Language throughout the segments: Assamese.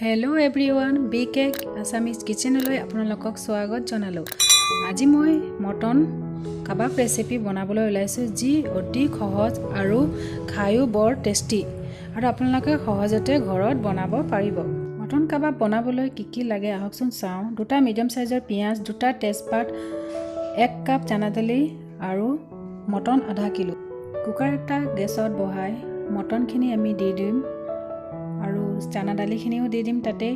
Hello' everyone, B cake Assamese কিটচেনলৈ আপোনালোকক স্বাগত জনালোঁ। আজি মই মটন কাবাব ৰেচিপি বনাবলৈ ওলাইছোঁ, যি অতি সহজ আৰু খায়ো বৰ টেষ্টি আৰু আপোনালোকে সহজতে ঘৰত বনাব পাৰিব। মটন কাবাব বনাবলৈ কি কি লাগে আহকচোন চাওঁ। দুটা মিডিয়াম চাইজৰ পিঁয়াজ, দুটা তেজপাত, 1 কাপ চানা দালি আৰু মটন আধা কিলো। কুকাৰ এটা গেছত বহাই মটনখিনি আমি দি দিম আৰু চানা দালিখিনিও দি দিম। তাতে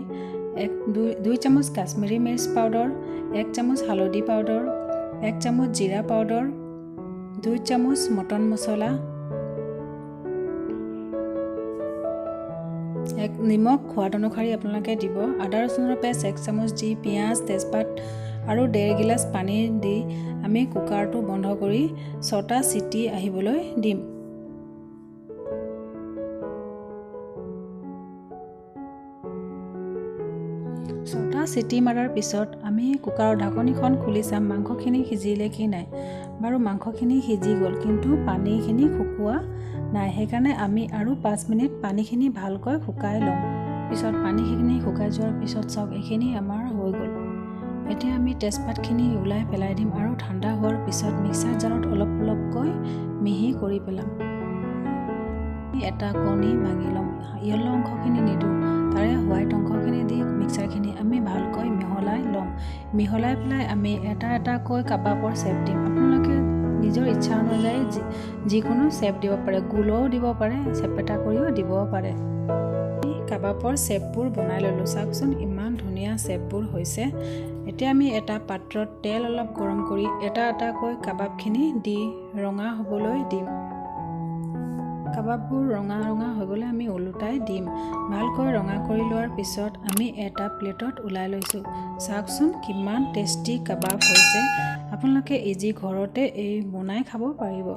এক দুই দুই চামুচ কাশ্মীৰী মিৰ্চ পাউডাৰ, 1 চামুচ হালধি পাউডাৰ, 1 চামুচ জিৰা পাউডাৰ, 2 চামুচ মটন মছলা, নিমখ সোৱাদ অনুসৰি আপোনালোকে দিব। আদা ৰচুনৰ পেষ্ট 1 চামুচ দি পিঁয়াজ, তেজপাত আৰু ডেৰ গিলাচ পানী দি আমি কুকাৰটো বন্ধ কৰি ছটা চিটি আহিবলৈ দিম। ছটা চিটি মৰাৰ পিছত আমি কুকাৰৰ ঢাকনিখন খুলি চাম মাংসখিনি সিজিলে কি নাই। বাৰু, মাংসখিনি সিজি গ'ল, কিন্তু পানীখিনি শুকোৱা নাই। সেইকাৰণে আমি আৰু 5 মিনিট পানীখিনি ভালকৈ শুকাই ল'ম। পিছত পানীখিনি শুকাই যোৱাৰ পিছত চাওক, এইখিনি আমাৰ হৈ গ'ল। এতিয়া আমি তেজপাতখিনি ওলাই পেলাই দিম আৰু ঠাণ্ডা হোৱাৰ পিছত মিক্সাৰ জাৰত অলপ অলপকৈ মিহি কৰি পেলাম। এটা কণী ভাঙি ল'ম। য়েল্ল' অংশখিনি নিদিওঁ, তাৰে হোৱাইট অংশখিনি দি মিক্সাৰখিনি আমি ভালকৈ মিহলাই ল'ম। মিহলাই পেলাই আমি এটা এটাকৈ কাবাবৰ শ্বেপ দিম। আপোনালোকে নিজৰ ইচ্ছা অনুযায়ী যিকোনো শ্বেপ দিব পাৰে, গোলও দিব পাৰে, চেপেটা কৰিও দিব পাৰে। কাবাবৰ শ্বেপবোৰ বনাই ল'লোঁ। চাওকচোন, ইমান ধুনীয়া শ্বেপবোৰ হৈছে। এতিয়া আমি এটা পাত্ৰত তেল অলপ গৰম কৰি এটা এটাকৈ কাবাবখিনি দি ৰঙা হ'বলৈ দিম। কাবাববোৰ ৰঙা ৰঙা হৈ গ'লে আমি ওলোটাই দিম। ভালকৈ ৰঙা কৰি লোৱাৰ পিছত আমি এটা প্লেটত ওলাই লৈছোঁ। চাওকচোন, কিমান টেষ্টি কাবাব হৈছে। আপোনালোকে ইজি ঘৰতে এই বনাই খাব পাৰিব।